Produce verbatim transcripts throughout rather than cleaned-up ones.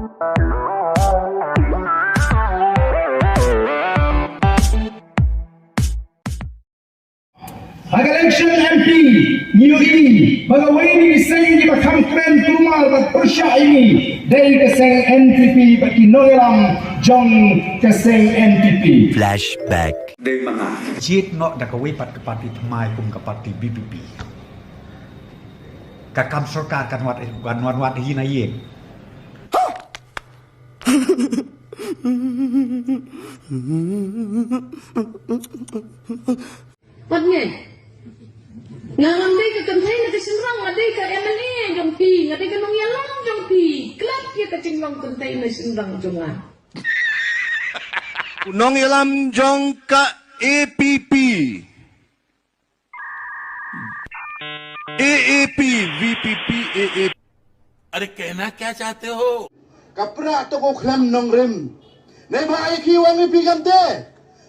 Ha ka election M P, ngi ïohi ba kawei na ki seng kiba kham kren kulmar bad pyrshah ïa ngi dei ka seng N P P bad ki nongïalam jong ka seng N P P. Flashback. Dei ma nga. Jied noh da kawei pat ka parti thymmai kum ka parti V P P. Ka kam sorkar kan wad, kan wad, wad hi na ïing. Pat ngi. Nga ngam dei ka kynthei na ka shynrang, nga dei ka M L A jong phi, nga dei ka nongïalam jong phi. Klet ïa ka jinglong kynthei na shynrang jong nga. Nongïalam jong ka A P P. A A P, V P P, A A P. अरे कहना क्या चाहते हो? Ka pra to ko khlem nongrim. Nei ba ai ki wang pi kam te.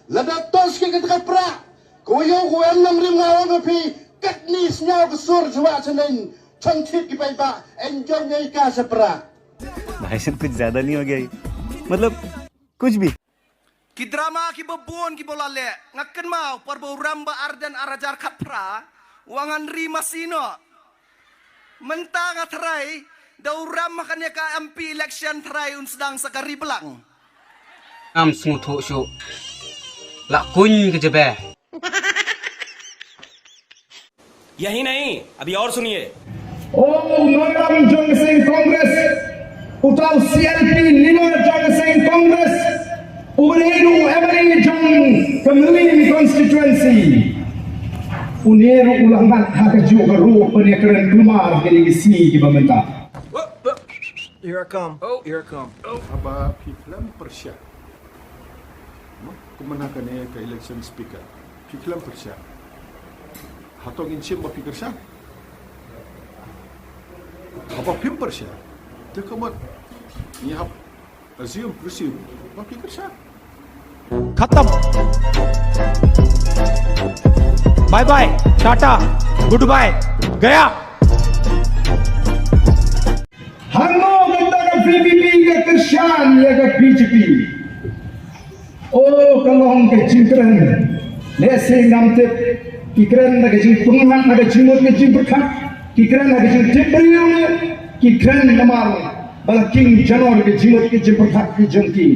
Lada tos ki ka pra. Ko yo ko em nongrim nga wang pi. Kat ni sñiaw ko sur jwa chaneng. Chong thit ki pai ba. Enjoy nei ka sa pra. भाई साहब, कुछ ज्यादा नहीं हो गया ये? मतलब, कुछ भी। Ki drama kiba bun kiba la leh, nga kynmaw por ba u rem ba arden ar hajar khatphra, u ngan ri masi noh. Mynta nga tharai, da u rem ha kane ka M P election tharai un sdang sa ka ri blang. Am sngewthuh shuh. La kuñ ka jabeh. यही नहीं, अभी और सुनिए। O u nongïalam jong ka seng Congress, uta u C L P leader jong ka seng Congress, u ne u M L A jong ka Mylliem constituency. U ne ruh u la ngat ha kajuh ka ruh ban ïakren kulmar kine ki sngi kiba mynta. Here I come. Oh, here I come. Haba phi khlem pyrshah. Mo, kumne kane ka election speaker. Phi khlem pyrshah. Hato ngin shim ba phi kyrshan? Haba phim pyrshah. Te ka mut ngi hap assume, presume ba phi kyrshan. खत्म। Bye bye, tata, goodbye, गया। Hangno kata ka V P P ka kyrshan ïa ka B J P. O, ka long ka jingkren. Lehse ngam tip, ki kren da ka jingpyngngad, da ka jingmut ka jingpyrkhat. Ki kren da ka jingtip briew ne, ki kren namar ba la king janor ka jingmut ka jingpyrkhat ka jong ki.